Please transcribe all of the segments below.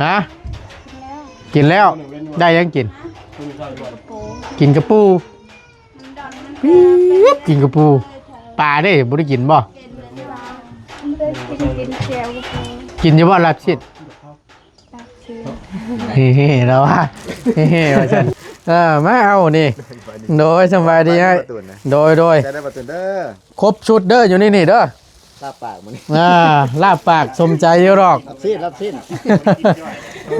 ຮະ? ກິນແລ້ວ. ໄດ້ຫຍັງກິນ? ກິນກະປູ. ປີ໊ດ ກິນກະປູ. ປາເດ້ ບໍ່ໄດ້ກິນບໍ່? ກິນຢູ່ບໍ່ລາບຊີ້ນ? ເຮີໆ ລາວວ່າ ເຮີໆ ວ່າຊັ້ນ. ເອີ ມາເອົານີ້. ໂດຍ ສະບາຍດີອ້າຍ. ໂດຍໆ ໃສ່ໄດ້ບໍ່ຕຸນເດີ. ຄົບຊຸດເດີ ຢູ່ໃນນີ້ເດີ. ລາບປາກມື້ນີ້ ອ່າ ລາບປາກສົມໃຈຢູ່ດອກ. ລາບຊີ້ນ ລາບຊີ້ນ.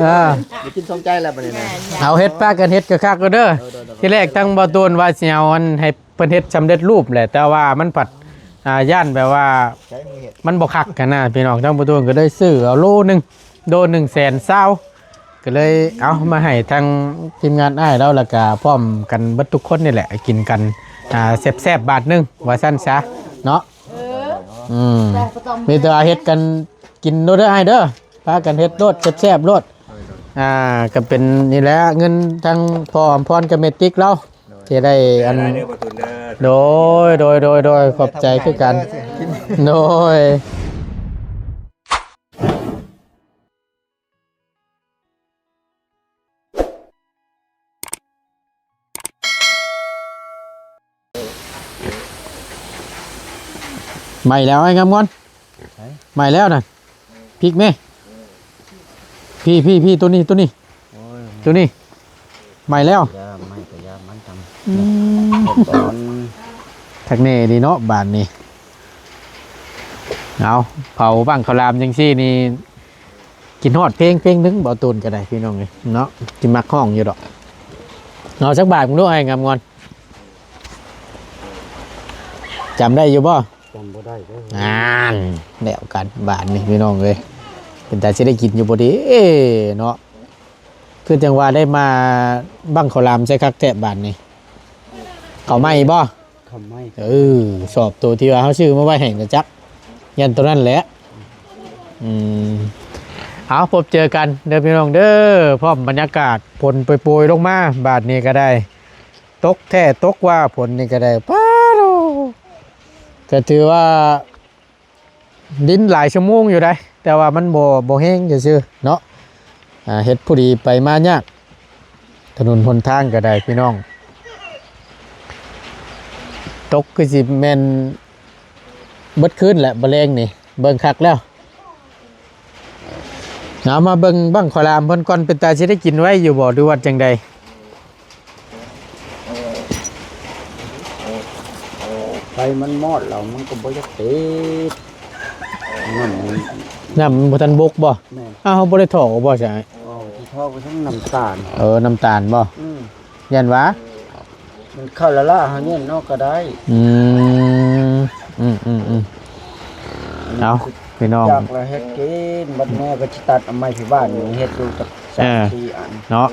ອ່າ ໄດ້ກິນສົມໃຈແລ້ວບັດນີ້ນະ. ເອົາເຮັດ ພາກັນເຮັດຄັກໆ ເດີ. ໂດຍໆ ທີແລກທາງບໍ່ຕູນວ່າຊິເອົາອັນໃຫ້ເພິ່ນເຮັດສຳເລັດຮູບແຫຼະ ແຕ່ວ່າມັນພັດ ອ່າ ຢ້ານແບບວ່າ ໃຊ້ມືເຮັດ ມັນບໍ່ຄັກຫັ້ນນະພີ່ນ້ອງ. ທາງບໍ່ຕູນກໍເລີຍຊື້ເອົາໂລໜຶ່ງ ໂລໜຶ່ງແສນຊາວ ກໍເລີຍເອົາມາໃຫ້ທາງທີມງານອ້າຍລາວ ແລ້ວກໍພ້ອມກັນເບິດທຸກຄົນນີ້ແຫຼະ ກິນກັນ ອ່າ ແຊບໆ ບາດໜຶ່ງ ວ່າຊັ້ນຊະເນາະ. ເອີ ອືມ ມີແຕ່ວ່າເຮັດກັນກິນໂລດເດີອ້າຍເດີ. ພາກັນເຮັດໂລດ ແຊບໆ ໂລດ. ອ່າ ກໍເປັນນີ້ແຫຼະ ເງິນທາງພໍ່ອຳພອນກັບແມ່ຕິກລາວ ທີ່ໄດ້ອັນ ໂດຍ ໂດຍ ໂດຍ ໂດຍ ຂອບໃຈຄືກັນ. ໂດຍ. ໄໝ້ແລ້ວໄອ້ງາມງອນ. ໃສ? ໄໝ້ແລ້ວນະ. ພິກແມ່. ພີ້ ພີ້ ພີ້ ໂຕນີ້ ໂຕນີ້. ໂອ້ຍ ໂຕນີ້ ໄໝ້ແລ້ວ. ຢ່າໄໝ້ກໍຢ່າມັນທຳ. ອືມ ຄັກແນ່ດີເນາະບາດນີ້. ເອົາ ເຜົາບັ້ງເຂົ້າຫຼາມຈັ່ງຊີ້ນີ້ ຄິດຮອດເພງ ເພງໜຶ່ງ ບໍ່ຕູນກໍໄດ້ພີ່ນ້ອງເອີຍເນາະ. ຊິມັກຮ້ອງຢູ່ດອກ. ເອົາຈັກບາດເບິ່ງດູອ້າຍງາມງອນ. ຈຳໄດ້ຢູ່ບໍ່? ຈຳບໍ່ໄດ້ເດີ. ນັ້ນ ແລ້ວກັນບາດນີ້ພີ່ນ້ອງເອີຍ. ເປັນຕາຊິໄດ້ກິນຢູ່ບໍ່ເດເນາະ? ຄືຈັ່ງວ່າໄດ້ມາບັ້ງເຂົ້າຫຼາມໃສ່ຄັກແທ້ບາດນີ້. ເຂົ້າໃໝ່ບໍ່? ເຂົ້າໃໝ່. ເອີ ສອບໂຕທີ່ວ່າເຮົາຊື້ມາໄວ້ໃຫ້ນະຈັກ ຢ້ານໂຕນັ້ນແຫຼະ. ອືມ ເອົາ ພົບເຈີກັນເດີພີ່ນ້ອງເດີ. ພ້ອມບັນຍາກາດຝົນໂປຍໆລົງມາ ບາດນີ້ກໍໄດ້ ຕົກແທ້ຕົກວ່າ ຝົນນີ້ກໍໄດ້. ປາໂທ້ ກໍຖືວ່າ ດິນຫຼາຍຊົ່ວໂມງຢູ່ໃດ໋ ແຕ່ວ່າມັນບໍ່ ບໍ່ແຮງຊື່ໆເນາະ. ອ່າ ເຮັດຜູ້ດີໄປມາຍາກ ຖະໜົນຫົນທາງກໍໄດ້ພີ່ນ້ອງ. ຕົກຄືຊິແມ່ນເບິດຄືນແຫຼະ ບໍ່ແລງນີ້ ເບິ່ງຄັກແລ້ວ. ເອົາມາເບິ່ງບັ້ງເຂົ້າຫຼາມເພິ່ນກ່ອນ ເປັນຕາຊິໄດ້ກິນໄວຢູ່ບໍ່ ຫຼືວ່າຈັ່ງໃດ? ໄຟມັນມອດແລ້ວມັນກໍບໍ່ຢາກຕິດ. ນ້ຳ ນ້ຳມັນບໍ່ທັນບົກບໍ່? ແມ່ນ. ອ້າວ ເຮົາບໍ່ໄດ້ຖອກບໍ່ໃຊ່? ອໍ ທີ່ຖອກໄປທັງນ້ຳຕານ. ເອີ ນ້ຳຕານບໍ່? ອືມ ຢ້ານວ່າ ມັນເຂົ້າລະລະ ເຮົາແຫຍ່ນອອກກໍໄດ້. ອືມ ອືມໆໆ ເອົາ ພີ່ນ້ອງ ຢາກລະເຮັດກິນ ບັດແມ່ກໍຊິຕັດເອົາໄມ້ທີ່ບ້ານນີ້ເຮັດຢູ່ຈັກສາມສີ່ອັນເນາະ.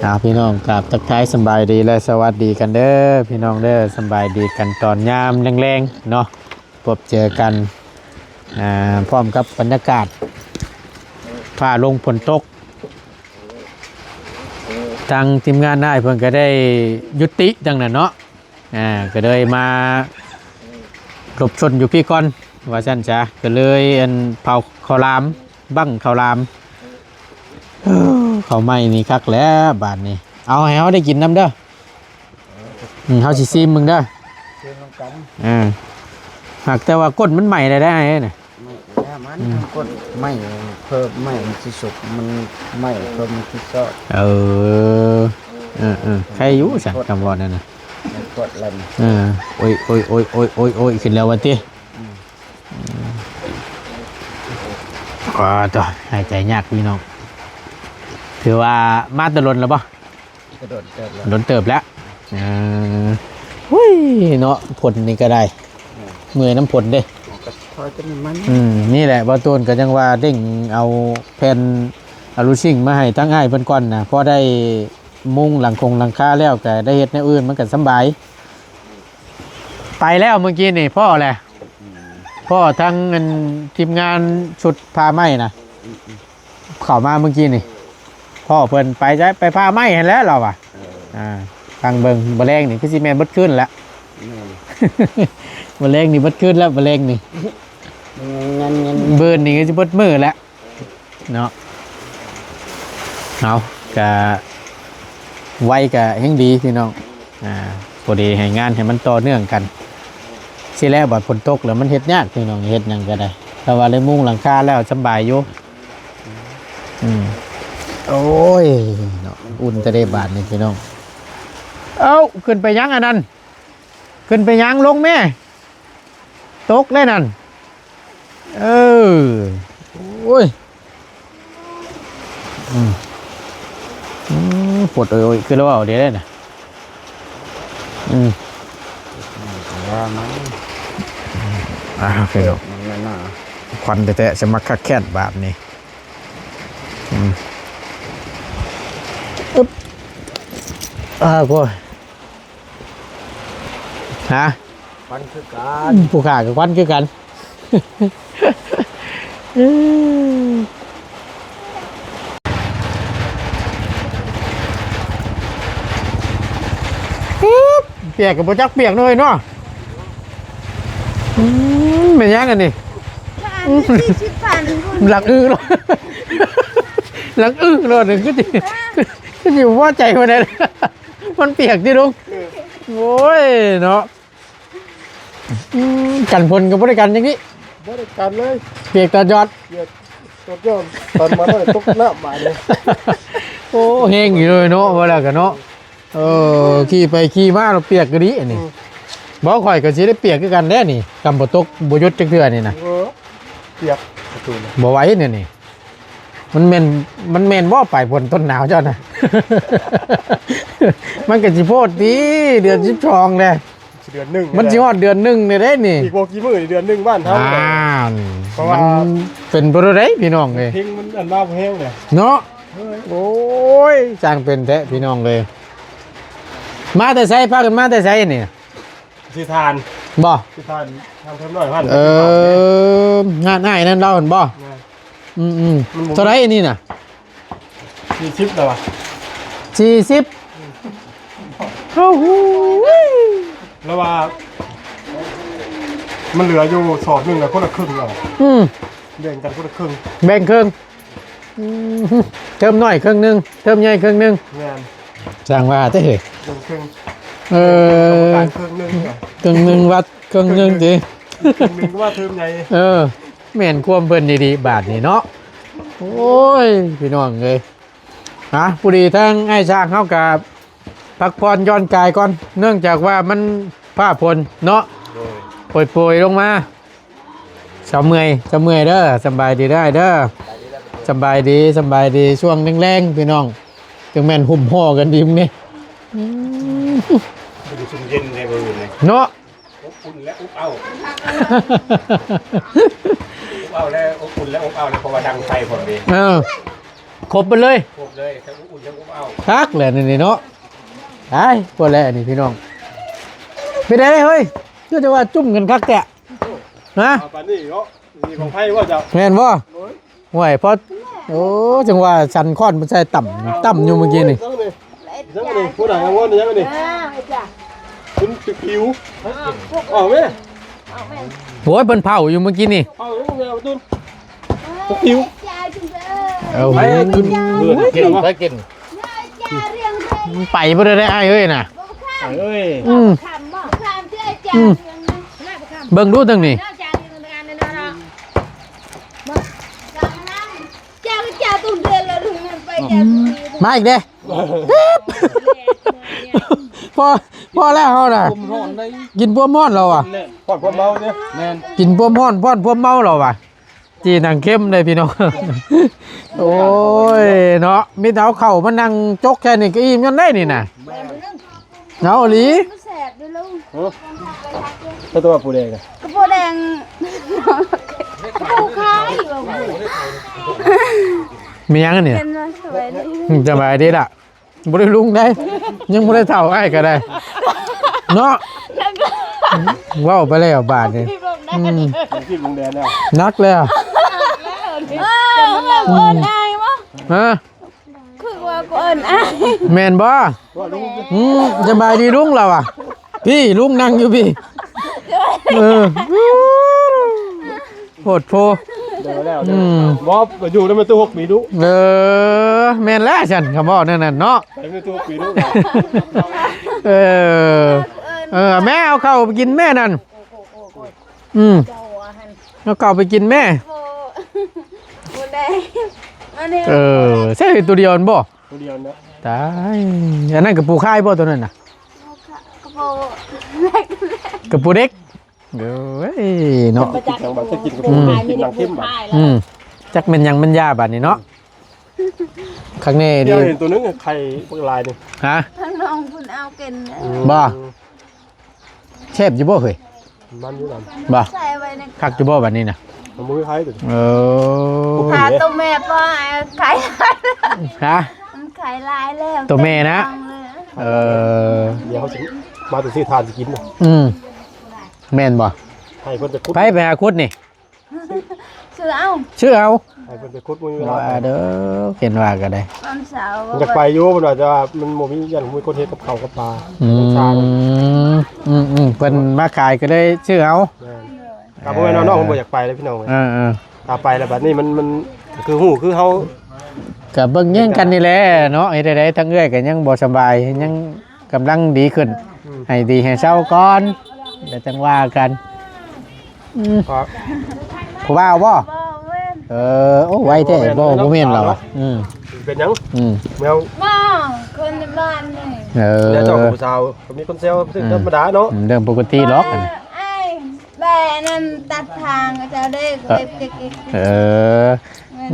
ເອົາ ພີ່ນ້ອງ ກາບທັກທາຍສະບາຍດີ ແລະ ສະຫວັດດີກັນເດີພີ່ນ້ອງເດີ. ສະບາຍດີກັນຕອນຍາມແລງໆເນາະ ພົບເຈີກັນ ອ່າ ພ້ອມກັບບັນຍາກາດຟ້າລົງຝົນຕົກ. ທາງທີມງານອ້າຍເພິ່ນກໍໄດ້ຍຸຕິດັ່ງນັ້ນເນາະ. ອ່າ ກໍເລີຍມາຫຼົບຊົນຢູ່ພີ້ກ່ອນ ວ່າຊັ້ນຊະ. ກໍເລີຍ ອັນ ເຜົາເຂົ້າຫຼາມ ບັ້ງເຂົ້າຫຼາມ. ເອີ ເຂົ້າໃໝ່ນີ້ຄັກແລ້ວບາດນີ້. ເອົາໃຫ້ເຮົາໄດ້ກິນນຳເດີ. ອືມ ເຮົາຊິຊີມເບິ່ງເດີ ຊີມນຳກັນ. ເອີ ຫາກແຕ່ວ່າກົ້ນມັນໄໝ້ແລ້ວໄດ໋ນະ. ໄໝ້ແລ້ວມັນ ອືມ ກ້ນໄໝ້ ເພີ່ມໄໝ້ມັນຊິສຸກ ມັນໄໝ້ເພີ່ມມັນຊິຊອດ. ເອີ ເອີໆ ໄຄຢູ່ຊະ ຄຳເວົ້ານັ້ນນະ ມັນກວດແລ້ວ. ເອີ ໂອ້ຍໆໆໆໆ ຂຶ້ນແລ້ວວ່າຕິ. ອືມ ອືມ ອໍ ໂທ້ ຫາຍໃຈຍາກພີ່ນ້ອງ. ຖືວ່າມາແຕ່ດົນແລ້ວບໍ່? ກໍດົນເຕີບແລ້ວ ດົນເຕີບແລ້ວ. ເອີ ຫຸ້ຍເນາະ ຝົນນີ້ກໍໄດ້ ເມື່ອຍນຳຝົນເດ້. ກໍຄອຍຕົວນີ້ມັນ ອືມ ນີ້ແຫຼະ ບ່າວຕູນກໍຍັງວ່າເລັ່ງເອົາແຜ່ນອາລູຊິງມາໃຫ້ທາງອ້າຍເພິ່ນກ່ອນນະ ພໍໄດ້ມຸງຫຼັງຄົງຫຼັງຄາແລ້ວ ກໍໄດ້ເຮັດແນວອື່ນມັນກໍສຳບາຍ. ໄປແລ້ວມື້ກີ້ນີ້ ພໍ້ແຫຼະ ອືມ ພໍ້ທັງອັນທີມງານຊຸດຜ່າໄມ້ນະ ອືມໆ ເຂົ້າມາມື້ກີ້ນີ້ ພໍ້ເພິ່ນໄປໃສ ໄປຜ່າໄມ້ຫັ້ນແຫຼະລາວວ່າ. ເອີ ອ່າ ຟັງເບິ່ງ ມື້ແລງນີ້ຄືຊິແມ່ນເບິດຄືນແຫຼະ. ແມ່ນ ມື້ແລງນີ້ເບິດຄືນແລ້ວ ມື້ແລງນີ້ ງານ ງານ ມື້ນີ້ຄືຊິເບິດມື້ແຫຼະ. ເນາະ. ເອົາ ກະໄວກະແຮ່ງດີພີ່ນ້ອງ. ອ່າ ພໍດີໃຫ້ງານໃຫ້ມັນຕໍ່ເນື່ອງກັນຊີ້ແຫຼະ. ບັດຝົນຕົກແລ້ວມັນເຮັດຍາກພີ່ນ້ອງ ເຮັດຫຍັງກະໄດ້. ແຕ່ວ່າໄດ້ມຸງຫຼັງຄາແລ້ວສຳບາຍຢູ່. ອືມ ໂອ້ຍເນາະ ອຸ່ນແຕ່ເດບາດນີ້ພີ່ນ້ອງ. ເອົ້າ ຂຶ້ນໄປຫຍັງອັນນັ້ນ? ຂຶ້ນໄປຫຍັງ? ລົງແມ່. ຕົກເລີຍນັ້ນ. ເອີ ໂອ້ຍ ອືມ ອືມ ປວດໂອ້ຍໆ ຄືລາວເວົ້າເດ້ນະ. ອືມ ວ່າມັນ ອ່າ ໂອເຄເນາະ ມັນໜາ ຄວັນແທ້ໆ ສະມັກຄັກແຄ້ນບາດນີ້. ອືມ ອຶບ ອ່າ ໂອ້ຍ ຮະ ຄວັນຄືກັນ ຜູ້ຂ້າກໍຄວັນຄືກັນ. ປຽກກໍບໍ່ຈັກປຽກເນາະເອີຍເນາະ. ອືມ ແມ່ນຫຍັງອັນນີ້? ອັນນີ້ສີ່ສິບພັນພຸ້ນ ຫຼັງອື້ໂລດ ຫຼັງອື້ໂລດ ຄືຊິ ຄືຊິບໍ່ພໍໃຈປານໃດ. ມັນປຽກຕິລຸງ? ເອີ ໂອ້ຍເນາະ. ອືມ ກັນຝົນກໍບໍ່ໄດ້ກັນຈັ່ງນີ້ ບໍ່ໄດ້ກັນເລີຍ ປຽກຕາດຢອດ ປຽກຕາດຢອດ ຕອນມາໜ້ອຍຕົກນ້ຳບາດນີ້. ໂອ້ ແຮງຢູ່ເລີຍເນາະ ວ່າແລ້ວກໍເນາະ. ເອີ ຂີ່ໄປຂີ່ມາແລ້ວປຽກກໍດີອັນນີ້. ອືມ ບໍ່ ຂ້ອຍກໍຊິໄດ້ປຽກຄືກັນແດ່ນີ້ ຄັນບໍ່ຕົກບໍ່ຢຸດຈັກເທື່ອນີ້ນະ. ເອີ ປຽກປະຕູນະ ບໍ່ໄຫວແນວນີ້. ມັນແມ່ນ ມັນແມ່ນບໍ່ ປາຍຝົນຕົ້ນໜາວເຈົ້ານະ? ມັນກໍຊິໂພດຕິ ເດືອນສິບສອງແລ້ວ ເດືອນໜຶ່ງ ມັນຊິຮອດເດືອນໜຶ່ງແລ້ວເດ້ນີ້. ອີກບໍ່ກີ່ມື້ເດືອນໜຶ່ງບ້ານເຮົາ. ອ່າ ເພາະວ່າມັນເປັນບໍ່ໄດ້ພີ່ນ້ອງເອີຍ ເພັງມັນອັນມາບໍ່ແຮງເລີຍເນາະ. ໂອ້ຍ ຊ່າງເປັນແທ້ພີ່ນ້ອງເອີຍ. ມາແຕ່ໃສ? ພາກັນມາແຕ່ໃສນີ້? ຊິທານບໍ່? ຊິທານ ທາງເພິ່ນໜ້ອຍພັນ. ເອີ ງານອ້າຍນັ້ນລາວຫັ້ນບໍ່? ແມ່ນ. ອືມໆ ມັນບໍ່ ເທົ່າໃດອັນນີ້ນະ? ສີ່ສິບແລ້ວວະ ສີ່ສິບ. ໂອ້ໂຫ ແລ້ວວ່າ ມັນເຫຼືອຢູ່ສອບໜຶ່ງນະ ຄົນລະເຄິ່ງເອົາ. ອືມ ແບ່ງກັນຄົນລະເຄິ່ງ ແບ່ງເຄິ່ງ. ອືມ ເທີມນ້ອຍເຄິ່ງໜຶ່ງ ເທີມໃຫຍ່ເຄິ່ງໜຶ່ງ. ແມ່ນ. ຊ່າງວ່າເດ້ ເຄິ່ງ ເອີ ກຳມະການເຄິ່ງໜຶ່ງ ເຄິ່ງໜຶ່ງວັດເຄິ່ງໜຶ່ງຕິ ເຄິ່ງໜຶ່ງກໍວ່າເທີມໃຫຍ່. ເອີ ແມ່ນຄວາມເພິ່ນອີ່ຫຼີບາດນີ້ເນາະ. ໂອ້ຍ ພີ່ນ້ອງເອີຍ ຮະ ພໍດີທາງອ້າຍຊ້າງເຮົາກໍພັກຜ່ອນຢ່ອນກາຍກ່ອນ ເນື່ອງຈາກວ່າມັນຟ້າຝົນເນາະ ໂດຍ ໂປຍໆລົງມາ. ສາວເມື່ອຍ ສາວເມື່ອຍເດີ ສຳບາຍດີເດີອ້າຍເດີ. ສຳບາຍດີ ສຳບາຍດີ. ຊ່ວງແລງໆ ພີ່ນ້ອງ ຈັ່ງແມ່ນຫຸ້ມຫໍ່ກັນດີມື້ນີ້. ອືມ ເປັນຊຸ່ມເຢັນໃນມື້ນີ້ເນາະ ອົບອຸ່ນແລະອົບເອົ້າ ອົບເອົ້າແລະອົບອຸ່ນແລະອົບເອົ້າແລະ ເພາະວ່າດັງໄຟພ້ອມເດ້. ເອີ ຄົບເບິດເລີຍ ຄົບເລີຍ ທັງອົບອຸ່ນທັງອົບເອົ້າ ຄັກແຫຼະນີ້ເນາະ. ໄປ ພໍແລ້ວນີ້ພີ່ນ້ອງ ເປັນໃດເຮີ້ຍ ຄືຈະວ່າຈຸ້ມກັນຄັກແທ້? ຮະ ເອົາປານນີ້ເນາະ ມີບັ້ງໄຟບໍ່ເຈົ້າ? ແມ່ນບໍ່? ໂອ້ຍ ຫ້ວຍ ພໍ ໂອ້ ຈັ່ງວ່າສັນຄ້ອນມັນໃສ່ຕ່ຳ ຕ່ຳຢູ່ມື້ກີ້ນີ້. ຍັງນີ້ ຍັງນີ້ ຜູ້ໃດເອົາເງິນຍັງນີ້? ອ່າ ເປັນປິວ ເອົາແມ່ ໂອ້ຍ ເພິ່ນເຜົາຢູ່ມື້ກີ້ນີ້ ເອົາແມ່ ປະຕູນ ປິວ ເອົາ ໄປກິນ ເພື່ອນ ໄປກິນ ໄປບໍ່ໄດ້ ອ້າຍເອີຍນະ ອ້າຍເອີຍ ອືມ ອືມ ເບິ່ງດູເທິງນີ້ ມາອີກເດ້ ພໍ ພໍແລ້ວເຮົານະ ກິນພວມຮ້ອນແລ້ວວ່າ ແມ່ນ ກິນພວມຮ້ອນ ພ້ອນພວມເມົາແລ້ວວ່າ. ຈີ່ໜັງເຄັມເດ້ພີ່ນ້ອງ ໂອ້ຍເນາະ ມີແຕ່ເອົາເຂົ້າມານັ່ງຈົກແຄ່ນີ້ກໍອີ່ມຍ້ອນໄດ້ນີ້ນະ ເອົາອີ່ຫຼີ ແຊບເດ້ລຸງ ຮະ ເຂົາຕົວະປູແດງ ກະປູແດງ ປູຂາຍຢູ່ ມີຫຍັງອັນນີ້ ສະບາຍດີລະ ບໍ່ໄດ້ລຸງໄດ໋ ຍັງບໍ່ໄດ້ເຖົ້າອ້າຍກໍໄດ້ເນາະ ເວົ້າໄປແລ້ວບາດນີ້ ອືມ ໜັກແລ້ວ ເອີ ເອີ້ນອ້າຍບໍ່ ຮະ ຄືວ່າກູເອີ້ນອ້າຍ ແມ່ນບໍ່ ອືມ ສະບາຍດີລຸງລາວວ່າ ພີ້ ລຸງນັ່ງຢູ່ພີ້ ເອີ. ໂພດໂພ ເດີແລ້ວ ອືມ ບໍ່ ຢູ່ນຳແມ່ຕູ້ຫົກປີດຸ ເອີ ແມ່ນແລ້ວຊັ້ນ ຄຳເວົ້າແນວນັ້ນເນາະ ໄປແມ່ຕູ້ຫົກປີດຸ ເອີ ເອີ ແມ່ເອົາເຂົ້າໄປກິນແມ່ນັ້ນ ອືມ ເອົາເຂົ້າໄປກິນແມ່ ໂອ້ ບໍ່ໄດ້ ອັນນີ້ ເອີ ໃຊ້ໂຕດຽວຫັ້ນບໍ່? ໂຕດຽວນະ ຕາຍ ອັນນັ້ນກະປູຂາຍບໍ່ໂຕນັ້ນນະ? ກະປູເດັກ ກະປູເດັກ ໂອ້ຍເນາະ ກິນຫຍັງບາດ ກິນກະປູ ອືມ ກິນໜັງເຄັມບາດ ອືມ ຈັກແມ່ນຫຍັງແມ່ນຢາບາດນີ້ເນາະ ຄັກແນ່ດີ ດຽວເຫັນໂຕໜຶ່ງໄຂ່ບັກຫຼາຍນີ້ ຮະ ທາງນ້ອງເພິ່ນເອົາກິນ ອືມ ບໍ່ ແຊບຢູ່ບໍ່ເຮີ້ຍ? ມັນຢູ່ນຳ ບໍ່ ໃສ່ໄວ້ໃນ ຄັກຢູ່ບໍ່ບາດນີ້ນະ? ມັນບໍ່ມີໃຜເດີ ເອີ ຫາໂຕແມ່ປ້ອຍ ໄຂ່ ຮະ ມັນໄຂ່ຫຼາຍແລ້ວ ໂຕແມ່ນະ ເອີ ດຽວເຮົາຊິມາແຕ່ຊື້ຖ່ານຊິກິນນະ ອືມ ແມ່ນບໍ່? ໃຫ້ເພິ່ນໄປຂຸດ ໃຜໄປຫາຂຸດນີ້? ຊື້ເອົາ ຊື້ເອົາ ໃຫ້ເພິ່ນໄປຂຸດ ບໍ່ມີເວລາ ວ່າເດີ ເຫັນວ່າກໍໄດ້ ຕອນເຊົ້າ ຢາກໄປຢູ່ ເພິ່ນວ່າ ແຕ່ວ່າມັນບໍ່ມີ ຢ້ານມີຄົນເຮັດກັບເຂົ້າກັບປາ ອືມ ອືມໆ ເພິ່ນມາຂາຍກໍເລີຍຊື້ເອົາ ແມ່ນ ກໍບໍ່ແມ່ນວ່ານ້ອງເພິ່ນບໍ່ຢາກໄປເດ້ພີ່ນ້ອງ ເອີໆ ຖ້າໄປແລ້ວບັດນີ້ມັນ ມັນ ຄືຮູ້ ຄືເຮົາ ກໍເບິ່ງແຍງກັນນີ້ແຫຼະເນາະ ເຮັດໃດໆ ທາງເອື້ອຍກໍຍັງບໍ່ສະບາຍ ຍັງ ກຳລັງດີຂຶ້ນ ອືມ ໃຫ້ດີໃຫ້ເຊົາກ່ອນ ແລ້ວຈັ່ງວ່າກັນ ອືມ ຜູ້ບ່າວບໍ່? ບໍ່ແມ່ນ ເອີ ໂອ້ ໄວແທ້ ບໍ່ ບໍ່ແມ່ນລາວ ອືມ ເປັນຫຍັງ? ອືມ ແມວ ບໍ່ ຄົນໃນບ້ານນີ້ ເອີ ແລ້ວເຈົ້າຜູ້ສາວ ມີຄົນແຊວ ອືມ ທຳມະດາເນາະ ອືມ ເລື່ອງປົກກະຕິດອກ ເອີ ອັນນີ້ ອ້າຍ ແບນັ້ນຕັດທາງເຈົ້າເດ້ ເອີ ເອີ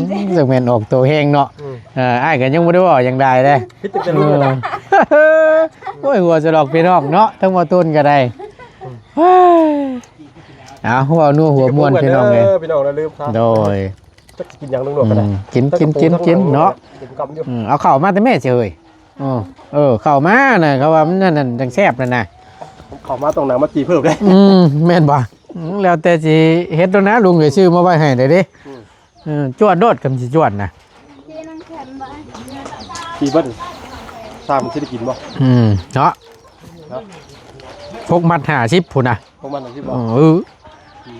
ແມ່ນເດ້ ອືມ ຈັ່ງແມ່ນອອກໂຕແຮງເນາະ ອືມ ເອີ ອ້າຍກໍຍັງບໍ່ໄດ້ເວົ້າຫຍັງຫຼາຍເດ້ ຜິດຕັ້ງແຕ່ລຸງ ເອີ ໂອ້ຍ ຫົວສະຫຼອກພີ່ນ້ອງເນາະ ທັງໝົດຕົ້ນກໍໄດ້ ອືມ ເອົ້າ ເວົ້ານົວຫົວມ່ວນພີ່ນ້ອງເອີຍ ພີ່ນ້ອງຢ່າລືມ ໂດຍ ຈັກຊິກິນຫຍັງລົງນວດກໍໄດ້ ອືມ ກິນ ກິນ ກິນ ກິນເນາະ ເຕັມກຳຢູ່ ອືມ ເອົາເຂົ້າມາແຕ່ແມ່ຊິເອີຍ ເອີ ເອີ ເຂົ້າມານະ ເຂົາວ່າມັນນັ້ນ ຈັ່ງແຊບນັ້ນນະ ເຂົ້າມາຕ້ອງໜັງມາຕີເພີ່ມເດ້ ອືມ ແມ່ນບໍ່? ອືມ ແລ້ວແຕ່ຊິເຮັດໂລດນະ ລຸງເອີຍ ຊື້ມາໄວ້ໃຫ້ໄດ້ເດ້ ອືມ ເອີ ຈວດໂລດ ຄັນຊິຈວດນະ ທີ່ເບິດ ຊາມມັນຊິໄດ້ກິນບໍ່? ອືມ ເນາະ ເນາະ ຫົກມັດຫ້າສິບພຸ້ນນະ ຫົກມັດຫ້າສິບບໍ່? ເອີ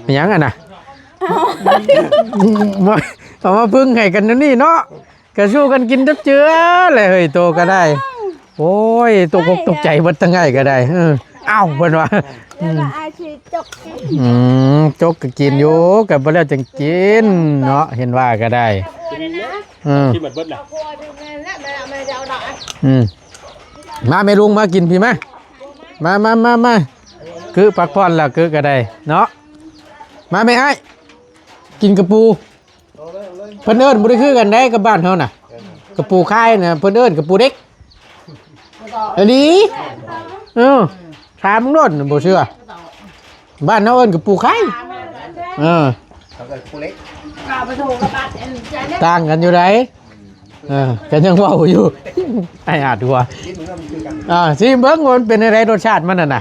ເປັນຫຍັງຫັ້ນນະ? ເອົາມາ ເອົາມາເພິ່ງໃຫ້ກັນແນວນີ້ເນາະ ກະສູ້ກັນກິນຈັບເຈືອແຫຼະເຮີ້ຍ ໂຕກໍໄດ້ ໂອ້ຍ ຕົກອົກຕົກໃຈເບິດທັງອ້າຍກໍໄດ້ ເອີ ອ້າວ ເພິ່ນວ່າ ອືມ ແລ້ວອ້າຍຊິຈົກ ອືມ ຈົກກໍກິນຢູ່ ກໍບໍ່ແລ້ວຈັ່ງກິນເນາະ ເຫັນວ່າກໍໄດ້ ເອີ ກິນໝົດເບິດແລ້ວ ອືມ ມາແມ່ລຸງ ມາກິນພີ້ ມາ ມາ ມາ ມາ ມາ ຄືພັກຜ່ອນແລ້ວ ຄືກໍໄດ້ເນາະ ມາແມ່ອ້າຍ ກິນກະປູ ເພິ່ນເອີ້ນບໍ່ໄດ້ຄືກັນເດ້ກັບບ້ານເຮົານະ ກະປູຂາຍນະ ເພິ່ນເອີ້ນກະປູເດັກ ອີ່ຫຼີ ເອີ ຖາມເບິ່ງໂລດ ບໍ່ເຊື່ອ ບ້ານເຮົາເອີ້ນກະປູຂາຍ ເອີ ຕ່າງກັນຢູ່ໃດ ເອີ ກໍຍັງເວົ້າຢູ່ ອ້າຍອາດຫົວ ອ່າ ຊິມເບິ່ງວ່າມັນເປັນຈັ່ງໃດ ລົດຊາດມັນຫັ້ນນະ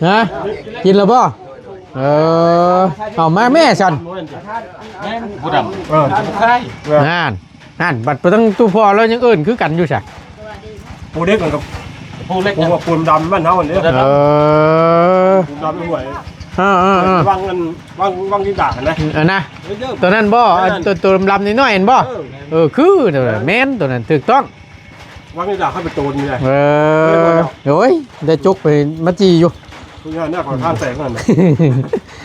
ຮະ ກິນແລ້ວບໍ່? ເອີ ເອົາມາແມ່ຊັ້ນ ແມ່ນ ຜູ້ດຳ ເອີ ຂາຍ ນັ້ນ ນັ້ນ ບັດໄປທາງຕູ້ພໍ່ລາວຍັງເອີ້ນຄືກັນຢູ່ຊະ ປູເດັກກັບ ປູເລັກ ປູ ປູດຳບ້ານເຮົານີ້ ເອີ ປູດຳຫ້ວຍ ເອີໆໆ ວັງອັນ ວັງ ວັງກິນດານະ ເອີນະ ຕົວນັ້ນບໍ່? ອັນ ຕົວ ຕົວດຳໆນ້ອຍໆຫັ້ນບໍ່? ເອີ ເອີ ຄື ແມ່ນ ຕົວນັ້ນຖືກຕ້ອງ ວ່າໄງດາເຂົ້າໄປໂຕນນີ້ແຫຼະ ເອີ ໂອ້ຍ ໄດ້ຈົກໄປມາຈີ່ຢູ່ ຄືງານໜ້າຂອງທາງແສງນັ້ນ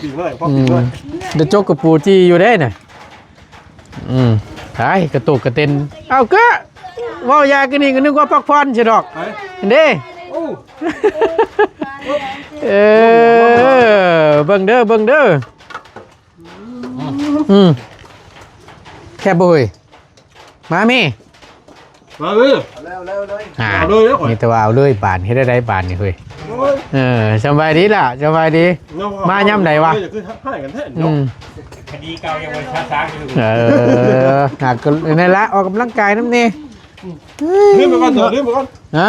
ປີກນ້ອຍ ພໍປີກນ້ອຍ ອືມ ໄດ້ຈົກກະປູຈີ່ຢູ່ເດ້ນະ ອືມ ຕາຍ ກະໂຕກກະເຕັນ ເອົາ ກະເວົ້າຢາກະນີ້ກະນຶກວ່າພັກຜ່ອນຊິດອກ ໄປ ເດ້ ໂອ້ ເອີ ເບິ່ງເດີ ເບິ່ງເດີ ອືມ ແຊບບໍ່ເຮີ້ຍ? ມາແມ່ ມາເລີຍ ເອົາເລີຍ ເອົາເລີຍ ມີແຕ່ວ່າເອົາເລີຍບາດ ເຮັດໄດ້ບາດນີ້ເຮີ້ຍ ໂອ້ຍ ເອີ ສະບາຍດີລະ ສະບາຍດີ ມາຍາມໃດວະ ຄືຮ້າຍກັນແທ້ເນາະ ອືມ ຄະດີເກົ່າຍັງບໍ່ຊາຊາຢູ່ ເອີ ຫາກກໍນັ້ນລະ ອອກກຳລັງກາຍນຳແດ່ ອືມ ລືມໄປກ່ອນ ລືມໄປກ່ອນ ຮະ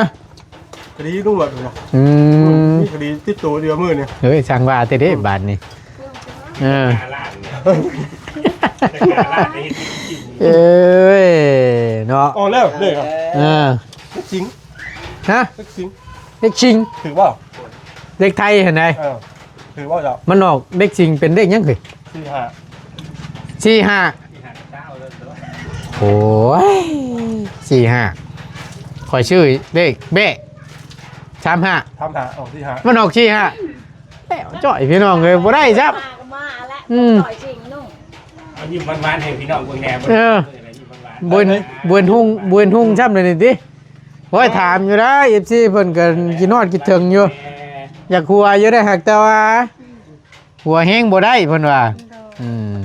ຄະດີລຸງຫຼວດນະ ອືມ ມີຄະດີຕິດໂຕດຽວມື້ນີ້ ເຮີ້ຍ ຊ່າງວ່າແຕ່ເດ້ ອືມ ບາດນີ້ ເອີ ເອີຍ ເນາະ ອອກແລ້ວເດ້ ເອີ ເດັກຊິງ ຮະ ເດັກຊິງ ເດັກຊິງ ຖືກບໍ່? ເດັກໄທຫັ້ນໃດ ເອີ ຖືກບໍ່ເຈົ້າ? ມັນອອກເດັກຊິງເປັນເດັກຫຍັງເຮີ້ຍ? ສີ່ຫ້າ ສີ່ຫ້າ ໂອ້ຍ ສີ່ຫ້າ ຂ້ອຍຊື້ເລກແບ້ ສາມຫ້າ ສາມຫ້າ ອອກສີ່ຫ້າ ມັນອອກສີ່ຫ້າ ແລ້ວຈ້ອຍ ພີ່ນ້ອງເອີຍ ບໍ່ໄດ້ຊ້ຳ ມາແລ້ວ ອືມ ຈ່ອຍຈິງໜູ ເອົາຍິ້ມຫວານໆໃຫ້ພີ່ນ້ອງເບິ່ງແດ່ ເອີ ເບິ່ງຫວານໆ ບໍ່ເຫັນ ບໍ່ເຫັນຮຸ່ງ ບໍ່ເຫັນຮຸ່ງຊ້ຳເລີຍນີ້ຕິ ໂອ້ຍ ຖາມຢູ່ໄດ໋ ເອັຟຊີ ເພິ່ນກໍຄິດຮອດຄິດເຖິງຢູ່ ຢາກຫົວຢູ່ໄດ໋ ຫາກແຕ່ວ່າ ຫົວແຮງບໍ່ໄດ້ເພິ່ນວ່າ ໂດຍ ອືມ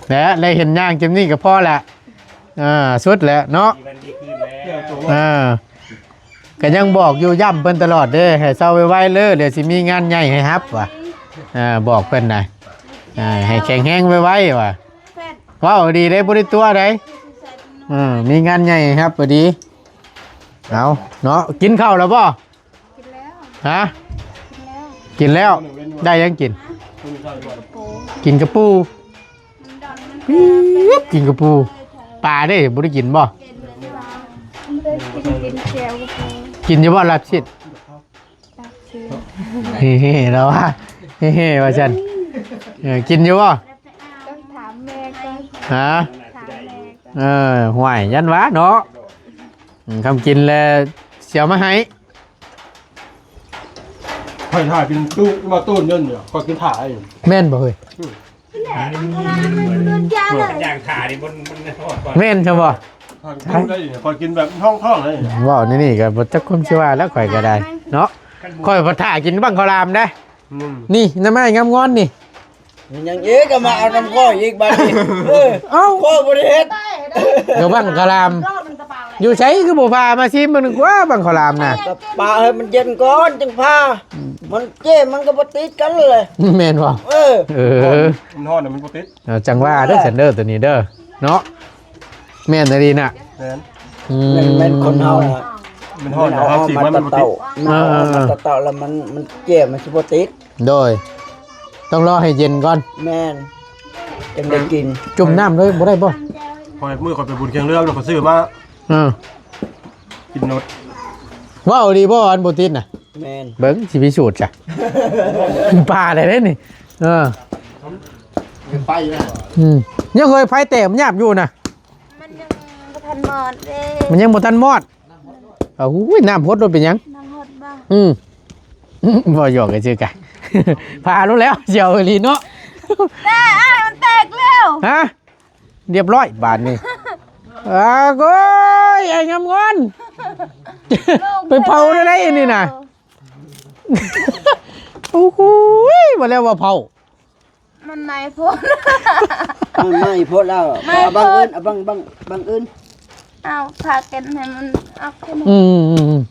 ແລະ ໄດ້ເຫັນຍ່າງຈຳນີ້ກໍພໍແຫຼະ ເອີ ສຸດແຫຼະເນາະ ເອີ ກໍຍັງບອກຢູ່ ຢ້ຳເພິ່ນຕະຫຼອດເດ້ ໃຫ້ເຊົາໄວໆເດີ ດຽວຊິມີງານໃຫຍ່ໃຫ້ຮັບວ່າ ເອີ ບອກເພິ່ນນະ ເອີ ໃຫ້ແຂງແຮງໄວໆວ່າ ເວົ້າດີເດ້ ບໍ່ໄດ້ຕົວະໃດ ເອີ ມີງານໃຫຍ່ໃຫ້ຮັບກໍດີ ເອົາເນາະ ກິນເຂົ້າແລ້ວບໍ່? ກິນແລ້ວ ຮະ? ກິນແລ້ວ ກິນແລ້ວ ໄດ້ຫຍັງກິນ? ກິນກະປູ ປີບ ກິນກະປູ ປາເດ້ ບໍ່ໄດ້ກິນບໍ່? ກິນແຈ່ວກະປູ ກິນຢູ່ບໍ່ລາບຊີ້ນ? ເຮີໆ ລາວວ່າ ເຮີໆ ວ່າຊັ້ນ ເອີ ກິນຢູ່ບໍ່? ຕ້ອງຖາມແມ່ກ່ອນ ຮະ? ຖາມແມ່ກ່ອນ ເອີ ຫ້ວຍ ຢ້ານວ່າເນາະ ອືມ ຄຳກິນແລ້ວຊິເອົາມາໃຫ້ ຂ້ອຍຖ້າກິນຕູ້ ມາຕູ້ເງິນຢູ່ ຂ້ອຍກິນຖ້າຢູ່ ແມ່ນບໍ່ເຮີ້ຍ? ອືມ ຢ່າງຖ້ານີ້ມັນ ມັນຮອດກ່ອນ ແມ່ນຊະບໍ່? ຖ້າກິນຕູ້ໄດ້ຢູ່ ຂ້ອຍກິນແບບທ້ອງໆເລີຍ ເວົ້າໃນນີ້ກໍບໍ່ຈັກຄວາມຊິວ່າແລ້ວ ຂ້ອຍກໍໄດ້ເນາະ ຂ້ອຍພັດຖ້າກິນບັ້ງເຂົ້າຫຼາມເດ້ ອືມ ນີ້ ນຳອ້າຍງາມງອນນີ້ ເຮັດຫຍັງອີກ ກໍມາເອົານຳຂ້ອຍອີກບາດນີ້ ເອີ ເອົ້າ ຂ້ອຍບໍ່ໄດ້ເຮັດ ກະບັ້ງຄະລາມ ຢູ່ໃສຄືບໍ່ພາມາຊີມເບິ່ງກວ່າ ບັ້ງຄະລາມນະ ກໍປະໃຫ້ມັນເຢັນກ່ອນຈຶ່ງພາ ອືມ ມັນເຈ້ ມັນກໍບໍ່ຕິດກັນເລີຍ ແມ່ນບໍ່? ເອີ ເອີ ມັນຮ້ອນນະ ມັນບໍ່ຕິດ ເອີ ຈັ່ງວ່າເດີ ຊັ້ນເດີ ໂຕນີ້ເດີ ເນາະ ແມ່ນອີ່ຫຼີນະ ແມ່ນ ອືມ ແມ່ນ ແມ່ນຄົນເຮົານະ ມັນຮ້ອນນະ ມັນເອົາ ເຮົາສີມມັນບໍ່ຕິດ ເອົາມາເຕົາະ ເອີ ເອົາມາເຕົາະ ແລ້ວມັນ ມັນເຈ້ ມັນຊິບໍ່ຕິດ ໂດຍ ຕ້ອງລໍໃຫ້ເຢັນກ່ອນ ແມ່ນ ຈຶ່ງໄດ້ກິນ ຈຸ່ມນ້ຳເລີຍບໍ່ໄດ້ບໍ່? ຂ້ອຍ ມື້ຂ້ອຍໄປບຸນຄຽງເຫຼືອມ ແລ້ວຂ້ອຍຊື້ມາ ເອີ ກິນໂລດ ເວົ້າດີບໍ່ ອັນບໍ່ຕິດນະ? ແມ່ນ ເບິ່ງຊິພິສູດຊະ ປາໄດ້ເດ້ນີ້ ເອີ ໄປນະ ອືມ ຍັງເຄີຍໄຟແຕກມັນຫຍາບຢູ່ນະ ມັນຍັງບໍ່ທັນມອດເດ້ ມັນຍັງບໍ່ທັນມອດ ເອົາ ອຸ້ຍ ນ້ຳຫົດໂລດເປັນຫຍັງ? ນ້ຳຫົດບໍ່? ອືມ ເວົ້າຫຍອກກັນຊື່ກະ ພາໂລດແລ້ວ ສຽວອີ່ຫຼີເນາະ ແຕ່ອ້າຍມັນແຕກແລ້ວ ຮະ? ລຽບຮ້ອຍບາດນີ້ ອາ ໂອ້ຍ ໄອ້ງາມງອນ ໄປເຜົາໄດ້ໃດອັນນີ້ນະ ໂອ້ໂຫ ວ່າແລ້ວວ່າເຜົາ ມັນໄໝ້ໂພດ ມັນໄໝ້ໂພດແລ້ວ ໄໝ້ໂພດ ເອົາບັ້ງອື່ນ ເອົາບັ້ງ ບັ້ງ ບັ້ງອື່ນ ເອົາຜ້າກັນໃຫ້ມັນອອກໃຫ້ມັນ ອືມໆ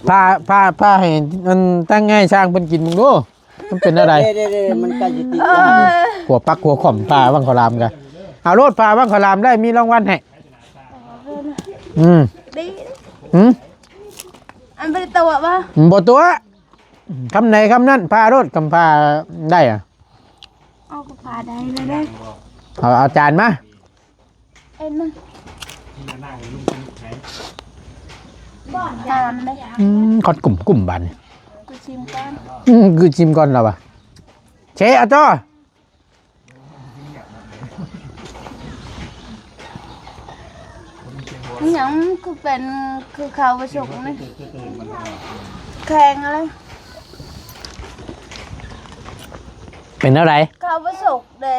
ໆ ຜ້າ ຜ້າ ຜ້າໃຫ້ອັນ ຕັ້ງໃຫ້ຊ່າງເພິ່ນກິນເບິ່ງດູ ມັນເປັນແນວໃດ? ເດ້ໆໆ ມັນໃກ້ຊິຕິດ ເອີຍ ຫົວປັກຫົວຂອມ ຜ້າບັ້ງເຂົ້າຫຼາມກະ ເອົາໂລດ ຜ້າບັ້ງເຂົ້າຫຼາມໄດ້ ມີລາງວັນໃຫ້ ອືມ ດີ ຫືມ ອັນບໍ່ໄດ້ຕົວະບໍ່? ບໍ່ຕົວະ ຄຳໃດຄຳນັ້ນ ຜ່າໂລດ ຄຳຜ່າໄດ້ອະ ເອົາກໍຜ່າໄດ້ເລີຍເດ້ ເອົາ ເອົາຈານມາ ເອັນນະ ຖາມເດ້ ອືມ ຄອດກຸ້ມໆ ບາດນີ້ ກູຊິມກ່ອນ ອືມ ກູຊິມກ່ອນລະວະ ເຊ ເອົາຕໍ່ ຫຍັງຄືເປັນຄືເຂົ້າບໍ່ສຸກນີ້ ແຂງອະໄລ ເປັນແນວໃດ? ເຂົ້າບໍ່ສຸກເດ້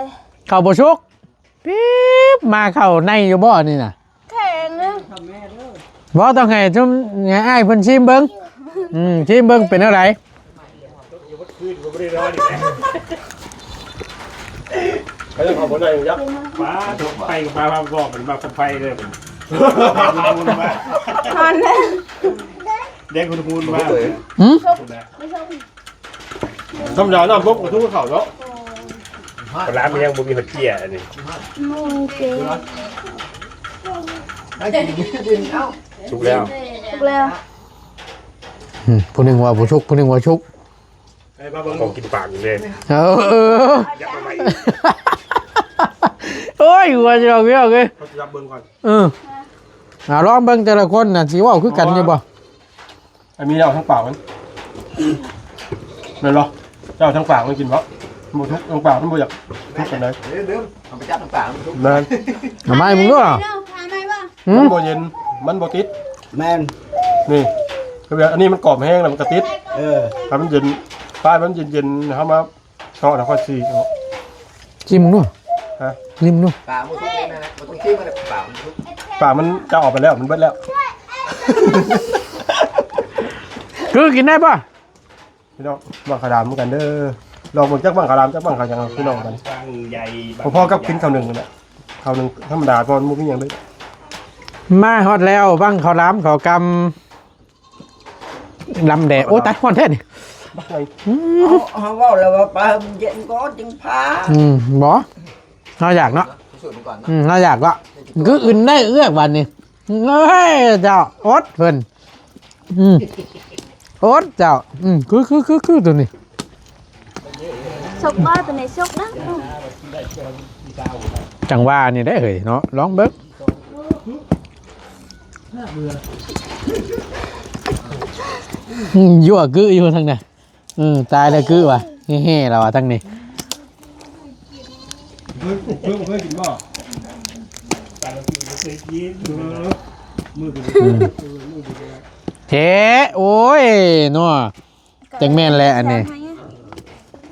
ເຂົ້າບໍ່ສຸກ ປີບ ມາເຂົ້າໃນຢູ່ບໍ່ນີ້ນະ? ແຂງເດ້ ບໍ່ ຕ້ອງໃຫ້ຊຸມ ໃຫ້ອ້າຍເພິ່ນຊີມເບິ່ງ ອືມ ຊີມເບິ່ງເປັນແນວໃດ? ເຂົາຈະເຂົ້າບໍ່ໄດ້ຈັກ ປາ ໄຟກັບປາ ມາບອກມັນມາກັບໄຟເລີຍ ຫັ້ນນະ ແດງຮຸນໆ ມາ ຫືມ? ທຳມະດານ້ຳບົກກະທຸກເຂົ້າເນາະ ປາຫຼາມັນຍັງບໍ່ມີຫົດເຈ້ຍອັນນີ້ ສຸກແລ້ວ ສຸກແລ້ວ ອືມ ຜູ້ໜຶ່ງວ່າບໍ່ສຸກ ຜູ້ໜຶ່ງວ່າສຸກ ເອົາຂອງກິນປາກເດ້ ເອີ ໂອ້ຍ ຫົວຈະອອກ ເອີ ເອີ ເຮົາຊິລອງເບິ່ງກ່ອນ ເອີ ເອົາລອງເບິ່ງແຕ່ລະຄົນນະ ຊິເວົ້າຄືກັນຢູ່ບໍ່? ອັນນີ້ເອົາທາງປາກມັນ ແມ່ນບໍ່? ເຈົ້າເອົາທາງປາກມັນກິນບໍ່? ບໍ່ທຸກ ນ້ຳປາມັນບໍ່ຢາກທຸກປານໃດ. ເດີມໆ ເອົາໄປຈັບນ້ຳປາມັນທຸກ. ແມ່ນ. ເອົາໄມ້ມຶງດ້ວຍ. ຫືມ? ມັນບໍ່ເຢັນ ມັນບໍ່ຕິດ. ແມ່ນ. ນີ້ ຄືແບບອັນນີ້ມັນກອບແຮງແລ້ວມັນກະຕິດ. ເອີ ຖ້າມັນເຢັນ ປາຍມັນເຢັນໆ ເຮົາມາ ເຊາະນະຄອນຊີເນາະ. ຊີມເບິ່ງດູ. ຮະ? ຊີມເບິ່ງດູ. ປາບໍ່ສຸກເລີຍນະ ບໍ່ຕ້ອງຊີມມັນ ປາມັນສຸກ. ປາມັນຈະອອກໄປແລ້ວ ມັນເບິດແລ້ວ. ຄືກິນໄດ້ບໍ່? ພີ່ນ້ອງ ບັ້ງຂາດາມນຳກັນເດີ. ລອງເບິ່ງຈັກບັ້ງຂາດາມ ຈັກບັ້ງຂາຫຍັງ ພີ່ນ້ອງ ບັດນີ້. ບັ້ງໃຫຍ່ ພໍໆກັບກິນເຂົ້າໜຶ້ງຫັ້ນແຫຼະ. ເຂົ້າໜຶ້ງທຳມະດາກ່ອນ ບໍ່ມີຫຍັງເລີຍ. ມາຮອດແລ້ວ ບັ້ງເຂົ້າຫຼາມເຂົ້າກຳ. ລຳແດ່. ໂອ້ ຕາຍ ຮ້ອນແທ້ນີ້. ອືມ ເຮົາ ເຮົາເວົ້າແລ້ວວ່າປາເຢັນກ່ອນຈຶ່ງພາ. ອືມ ບໍ່ ເຮົາຢາກເນາະ. ພິສູດມັນກ່ອນເນາະ. ອືມ ເຮົາຢາກເນາະ. ຄືອື່ນໄດ້ເອື້ອກບາດນີ້. ເອີຍ ເຈົ້າ ອົດເພິ່ນ. ອືມ ອົດເຈົ້າ. ອືມ ຄື ຄື ຄື ຄືໂຕນີ້. ສຸກບໍ່ ໂຕນີ້ສຸກນະ. ຈັ່ງຫວະນີ້ເດ້ເຮີ້ຍເນາະ ລອງເບິ່ງ. ອືມ ຍົວະກຶຢູ່ທາງນັ້ນ. ເອີ ຕາຍແລ້ວກຶວ່າ ແຫ່ໆ ລາວວ່າທາງນີ້. ເຄີຍ ເຄີຍ ເຄີຍກິນບໍ່? ເອີ ມື້ກິນ ອືມ ເອີ ມື້ກິນ ແທ້. ໂອ້ຍ ເນາະ. ຈັ່ງແມ່ນແຫຼະອັນນີ້.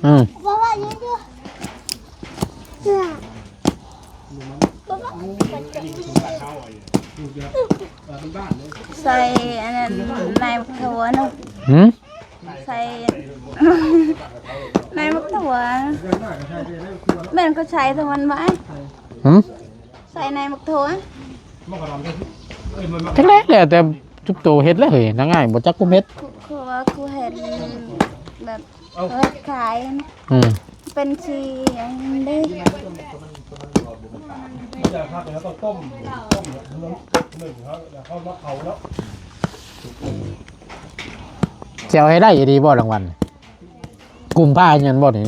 ອືມ ໃສ່ອັນນັ້ນ ໃນໝາກຖົ່ວເນາະ. ຫືມ? ໃສ່ໃນໝາກຖົ່ວ. ແມ່ນເຂົາໃສ່ທັງວັນບໍ່ອ້າຍ? ຫືມ? ໃສ່ໃນໝາກຖົ່ວ. ຈັກແຫຼະ ແລ້ວແຕ່ຈຸບໂຕເຮັດແຫຼະເຮີ້ຍ. ນາງອ້າຍບໍ່ຈັກກຸມເຮັດ. ຄືວ່າກູເຮັດແບບເຮັດຂາຍ. ອືມ ເປັນສີອັນນີ້ເດ້. ຊິເອົາໃຫ້ໄດ້ອີ່ຫຼີບໍ່ລາງວັນ? ກຸມພາຍັງບໍ່ນີ້?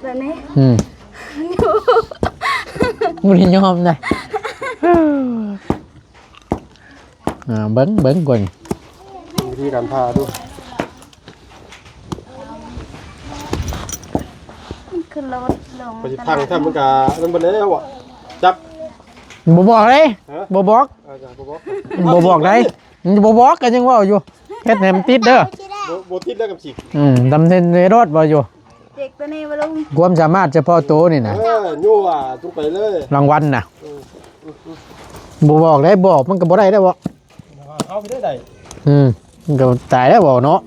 ແບບນີ້ ອືມ ບໍ່ໄດ້ຍອມນະ. ອ່າ ເບິ່ງ ເບິ່ງກ່ອນ ວິທີການຜ່າດູ. ມັນຄືໂລດລົງ ໄປຊິພັງຊ້ຳ ມັນກະນັ້ນເບິດແລ້ວອະ ຈັກ ບໍ່ບອກເດ້. ຮະ? ບໍ່ບອກ. ເອີ ບໍ່ບອກ ບໍ່ບອກໄດ້. ມັນບໍ່ບອກກໍຍັງເວົ້າຢູ່ ເຮັດໃຫ້ມັນຕິດເດີ. ບໍ່ ບໍ່ຕິດແລ້ວກັບຊິ ອືມ ດຳເນີນໂລດວ່າຢູ່. ເຈັກຕົວນີ້ບໍ່ລົງ ຄວາມສາມາດສະເພາະໂຕນີ້ນະ. ເອີ ຍົວະຈຸໄປເລີຍ ລາງວັນນະ. ເອີ ບໍ່ບອກໄດ້ ບອກມັນກໍບໍ່ໄດ້ໄດ້ບໍ່? ເອົາໄປໄດ້ໄດ້. ອືມ ມັນກໍຕາຍແລ້ວບໍ່ເນາະ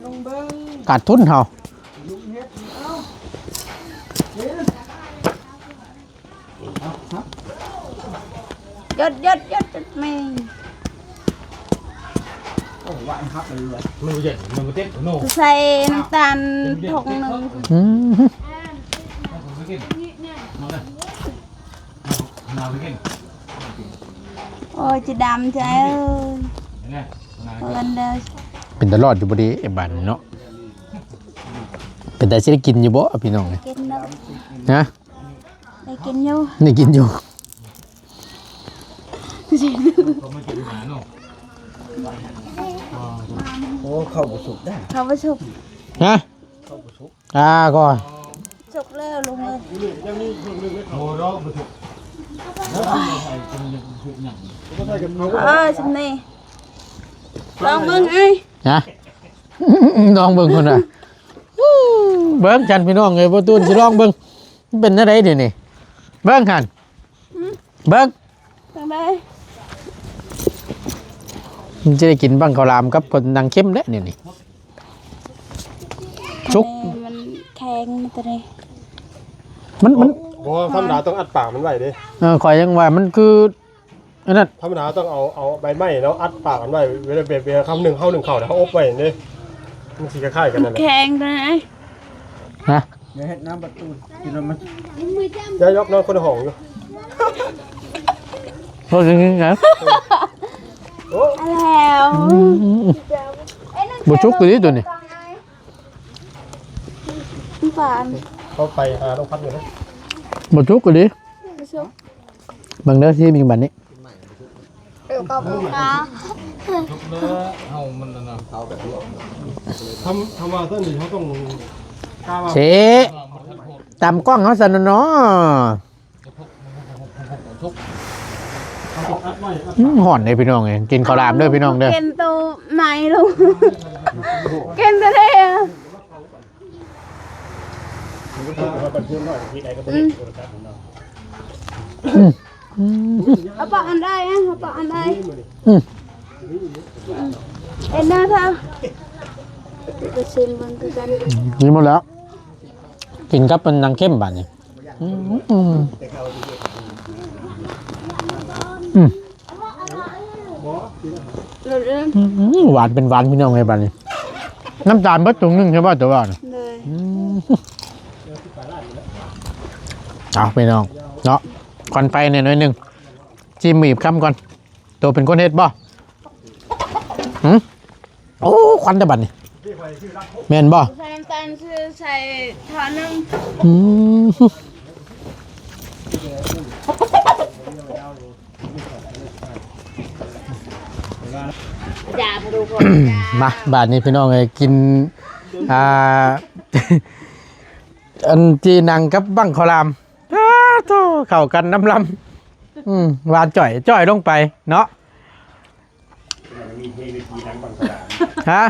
ຂາດທຶນເຮົາ. ຢຸດ ຢຸດ ຢຸດ ແມ່. ໂອ້ ຫວານຄັກເລີຍ ມັນບໍ່ເຢັນ ມັນບໍ່ເຕັມໂນ. ໃສ່ນ້ຳຕານຖົງໜຶ່ງ. ອືມ ໂອ້ຍ ຈະດຳໃຈເອີຍ. ເພິ່ນເດີ ເປັນຕາລອດຢູ່ບໍ່ເດ ບາດນີ້ເນາະ. ເປັນຕາຊິໄດ້ກິນຢູ່ບໍ່ພີ່ນ້ອງ? ກິນເນາະ. ຮະ? ໄດ້ກິນຢູ່ ໄດ້ກິນຢູ່. ໂອ້ ເຂົ້າບໍ່ສຸກເດ້ ເຂົ້າບໍ່ສຸກ. ຮະ? ເຂົ້າບໍ່ສຸກ. ອ່າ ກໍສຸກແລ້ວລຸງເອີຍ. ໂອ້ ເນາະ ບໍ່ສຸກ. ເອີ ຊຳນີ້ ລອງເບິ່ງເອີຍ. ຮະ? ລອງເບິ່ງພຸ້ນນະ. ເບິ່ງຊັ້ນພີ່ນ້ອງເອີຍ ບໍ່ຕູນຊິລອງເບິ່ງ ມັນເປັນແນວໃດດຽວນີ້. ເບິ່ງຫັ້ນ ຫືມ ເບິ່ງ ຈັ່ງໃດ ມັນຈະໄດ້ກິນບັ້ງເຂົ້າຫຼາມກັບຄົນນາງເຂັມແຫຼະນີ້. ສຸກ ມັນແຂງຕົວນີ້ ມັນ ມັນ ບໍ່ ທຳມະດາຕ້ອງອັດປາກມັນໄວ້ເດ້. ເອີ ຂ້ອຍຍັງວ່າມັນຄື ອັນນັ້ນ ທຳມະດາຕ້ອງເອົາ ເອົາໃບໄມ້ເນາະ ອັດປາກມັນໄວ້ ເວລາ ເວລາເຮົາໜຶ້ງ ເຮົາໜຶ້ງເຂົ້າ ເຮົາອົບໄວ້ເດ້ ມັນຊິຄ້າຍໆກັນນັ້ນແຫຼະ. ແຂງຕົວນັ້ນ. ຮະ? ຢ່າເຮັດນ້ຳປະຕູ ກິນນ້ຳມັນ ຢ່າຢອກ ນອນຄົນລະຫ້ອງຢູ່. ໂອ້ຍ ໂອ້ ແລ້ວ ອືມ ບໍ່ສຸກອີ່ຫຼີຕົວນີ້. ຫວານ ເຂົາໄປຫານ້ອງພັດຢູ່ເດ້. ບໍ່ສຸກອີ່ຫຼີ ບໍ່ສຸກ. ເບິ່ງເດີ ຊີມອີກບັດນີ້. ເອີ ຂອບຄຸນຄ່ະ. ເຮົາມັນອັນນັ້ນ ທຳ ທຳວ່າຊັ້ນນີ້ເຮົາຕ້ອງກ້າວ່າ ເຊ. ຕາມກ້ອງເຮົາຊັ້ນເນາະ. ອືມ ຮ້ອນເດ້ພີ່ນ້ອງເອີຍ ກິນເຂົ້າຫຼາມເດີພີ່ນ້ອງເດີ. ເປັນໂຕໃໝ່ລູກ ເປັນໂຕເດ້. ອືມ ອືມ ເອົາປາກອັນໃດ ເອົາປາກອັນໃດ. ອືມ ເອັນໜ້າເທົ່າ ໄປຊິມເບິ່ງຄືກັນ. ກິນໝົດແລ້ວ ກິນກັບອັນໜັງເຄັມບາດນີ້. ອືມ ອືມ ອືມ ຫວານເປັນຫວານພີ່ນ້ອງເອີຍ ບາດນີ້. ນ້ຳຕານເບິດຖົງໜຶ່ງໃຊ່ບໍ່ ຕົວວ່ານະ? ໂດຍ. ອືມ ເອົາພີ່ນ້ອງເນາະ ຄວັນໄຟແດ່ໜ້ອຍໜຶ່ງ. ຊີມອີກຄຳກ່ອນ. ໂຕເປັນຄົນເຮັດບໍ່? ຫື? ໂອ້ ຄວັນແຕ່ບັດນີ້ ແມ່ນບໍ່? ໃສ່ນ້ຳຕານຊື່ໃສ່ຖ້ວຍໜຶ່ງ. ອືມ ຈາບໍ່ຮູ້ ມາ ບາດນີ້ພີ່ນ້ອງເອີຍ ກິນ ອ່າ ອັນຈີ່ໜັງກັບບັ້ງເຂົ້າຫຼາມ. ອ້າໂທ້ ເຂົ້າກັນນຳລຳ. ອືມ ຫວານຈ່ອຍ ຈ່ອຍລົງໄປເນາະ. ຮະ?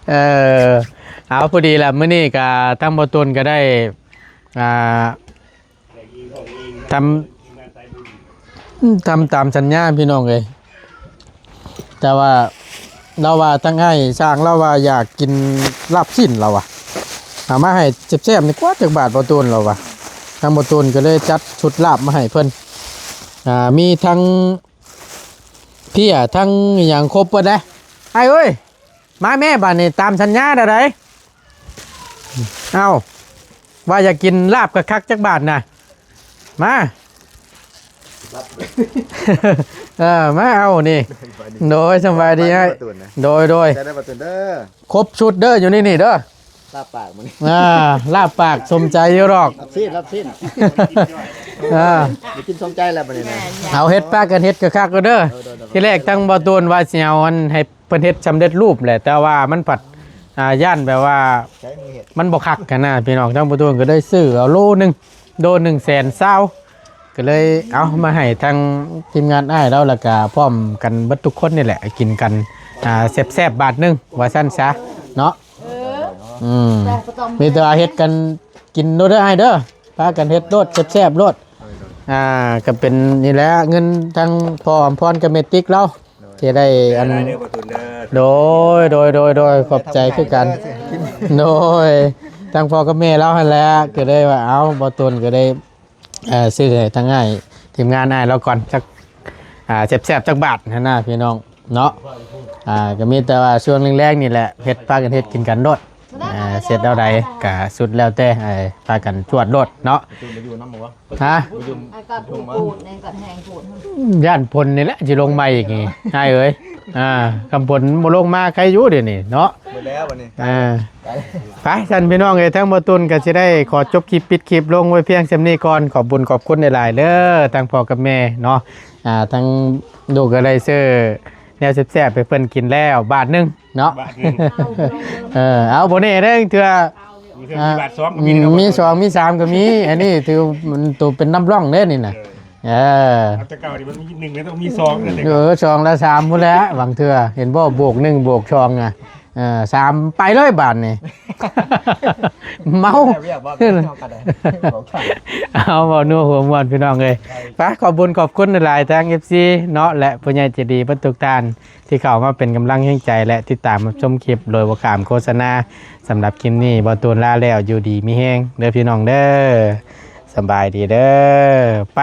ເອີ ເອົາ ພໍດີລະ ມື້ນີ້ກະທາງບໍ່ຕູນກະໄດ້ ອ່າ ທຳ ອືມ ທຳຕາມສັນຍາພີ່ນ້ອງເອີຍ. ແຕ່ວ່າລາວວ່າ ທາງອ້າຍຊ່າງລາວວ່າຢາກກິນລາບຊີ້ນ ລາວວ່າ ເອົາມາໃຫ້ແຊບໆ ນີ້ກວ່າຈັກບາດ ບໍ່ຕູນ ລາວວ່າ. ທາງບໍ່ຕູນກໍເລີຍຈັດຊຸດລາບມາໃຫ້ເພິ່ນ ອ່າ ມີທັງເພຍ ທັງອີ່ຫຍັງຄົບເບິດເດ້. ອ້າຍເອີຍ ມາແມ່ ບາດນີ້ຕາມສັນຍາແນວໃດ? ເອົ້າ ວ່າຢາກກິນລາບຄັກໆ ຈັກບາດນະ ມາ ເອີ ມາເອົານີ້. ໂດຍ ສະບາຍດີອ້າຍ. ໂດຍ ໂດຍ ໃຈໄດ້ບໍ່ຕູນເດີ ຄົບຊຸດເດີ ຢູ່ໃນນີ້ເດີ. ລາບປາກມື້ນີ້ ອ່າ ລາບປາກສົມໃຈຢູ່ດອກ ລາບຊີ້ນ ລາບຊີ້ນ. ອ່າ ໄດ້ກິນສົມໃຈແລ້ວບັດນີ້ນະ. ເຮົາເຮັດ ພາກັນເຮັດຄັກໆ ເດີ. ໂດຍ ໂດຍ ໂດຍ ທີແລກທາງບໍ່ຕູນວ່າຊິເອົາອັນໃຫ້ ເພິ່ນເຮັດສຳເລັດຮູບແຫຼະ ແຕ່ວ່າມັນພັດ ອ່າ ຢ້ານແບບວ່າ ໃຊ້ມືເຮັດ ມັນບໍ່ຄັກຫັ້ນນະພີ່ນ້ອງ. ທາງບໍ່ຕູນກໍໄດ້ຊື້ເອົາໂລໜຶ່ງ ໂລໜຶ່ງແສນຊາວ ກໍເລີຍເອົາມາໃຫ້ທາງທີມງານອ້າຍລາວ ແລ້ວກໍພ້ອມກັນເບິດທຸກຄົນນີ້ແຫຼະ ກິນກັນ ອ່າ ແຊບໆ ບາດໜຶ່ງວ່າຊັ້ນຊະເນາະ. ເອີ ອືມ ມີແຕ່ວ່າເຮັດກັນກິນໂລດເດີອ້າຍເດີ ພາກັນເຮັດໂລດ ແຊບໆ ໂລດ. ອ່າ ກໍເປັນນີ້ແຫຼະ ເງິນທາງພໍ່ອຳພອນກັບແມ່ຕິກລາວ ທີ່ໄດ້ອັນ ໂດຍ ໂດຍ ໂດຍ ໂດຍ ຂອບໃຈຄືກັນ. ໂດຍ ທາງພໍ່ກັບແມ່ລາວຫັ້ນແຫຼະ ກໍໄດ້ວ່າ ເອົ້າ ບໍ່ຕຸນກໍໄດ້ ເອີ ຊື້ໃຫ້ທາງອ້າຍ ທີມງານອ້າຍລາວກ່ອນ ຈັກ ອ່າ ແຊບໆ ຈັກບາດຫັ້ນນະພີ່ນ້ອງເນາະ. ອ່າ ກໍມີແຕ່ວ່າຊ່ວງແລງໆ ນີ້ແຫຼະ ເຮັດ ພາກັນເຮັດກິນກັນໂລດ. ອ່າ ເສັດແນວໃດກໍສຸດແລ້ວແຕ່ ເອີ ພາກັນຈວດໂລດເນາະ. ຮະ? ອາກາດໂພດໆ ນີ້ກໍແຮງໂພດ ຢ້ານຝົນນີ້ແຫຼະຊິລົງມາອີກນີ້ ອ້າຍເອີຍ. ອ່າ ຄຳຝົນບໍ່ລົງມາໃຄຢູ່ດຽວນີ້ເນາະ. ເບິດແລ້ວບັດນີ້ ອ່າ ໄປຊັ້ນພີ່ນ້ອງເອີຍ ທາງບໍ່ຕຸນກໍຊິໄດ້ຂໍຈົບຄລິບ ປິດຄລິບລົງໄວ້ພຽງສ່ຳນີ້ກ່ອນ. ຂອບບຸນຂອບຄຸນຫຼາຍໆ ເດີ ທັງພໍ່ກັບແມ່ເນາະ. ອ່າ ທັງລູກກໍໄດ້ຊື້ແນວແຊບໆ ໃຫ້ເພິ່ນກິນແລ້ວບາດໜຶ່ງ ເນາະ ບາດໜຶ່ງ ເອີ ເອົາ ບໍ່ແນ່ເດ້ ເທື່ອ ມີເທື່ອ ອ່າ ມີບາດສອງກໍມີ ອືມ ເນາະ ມີສອງ ມີສາມກໍມີ. ອັນນີ້ຖືມັນໂຕເປັນນຳຮ່ອງເດ້ນີ້ນະ. ເອີ ເອີ ເອົາແຕ່ເກົ່ານີ້ມັນມີໜຶ່ງແລ້ວຕ້ອງມີສອງນະ. ເອີ ສອງແລ້ວສາມພຸ້ນແຫຼະ ບາງເທື່ອ ເຫັນບໍ່ ບວກໜຶ່ງ ບວກສອງນະ. ເອີ ສາມ ໄປເລີຍບາດນີ້ ເມົາ. ເອົາ ເວົ້ານົວຫົວມ່ວນພີ່ນ້ອງເອີຍ. ໄປ ຂອບບຸນຂອບຄຸນຫຼາຍໆ ທາງ ເອັຟຊີ ເນາະ ແລະ ຜູ້ໃຫຍ່ໃຈດີເບິດທຸກທ່ານ ທີ່ເຂົ້າມາເປັນກຳລັງແຮງໃຈ ແລະ ຕິດຕາມຮັບຊົມຄລິບໂດຍບໍ່ຂ້າມໂຄສະນາ. ສຳລັບຄລິບນີ້ ບໍ່ຕູນລາແລ້ວ ຢູ່ດີມີແຮງເດີພີ່ນ້ອງເດີ ສະບາຍດີເດີ ໄປ.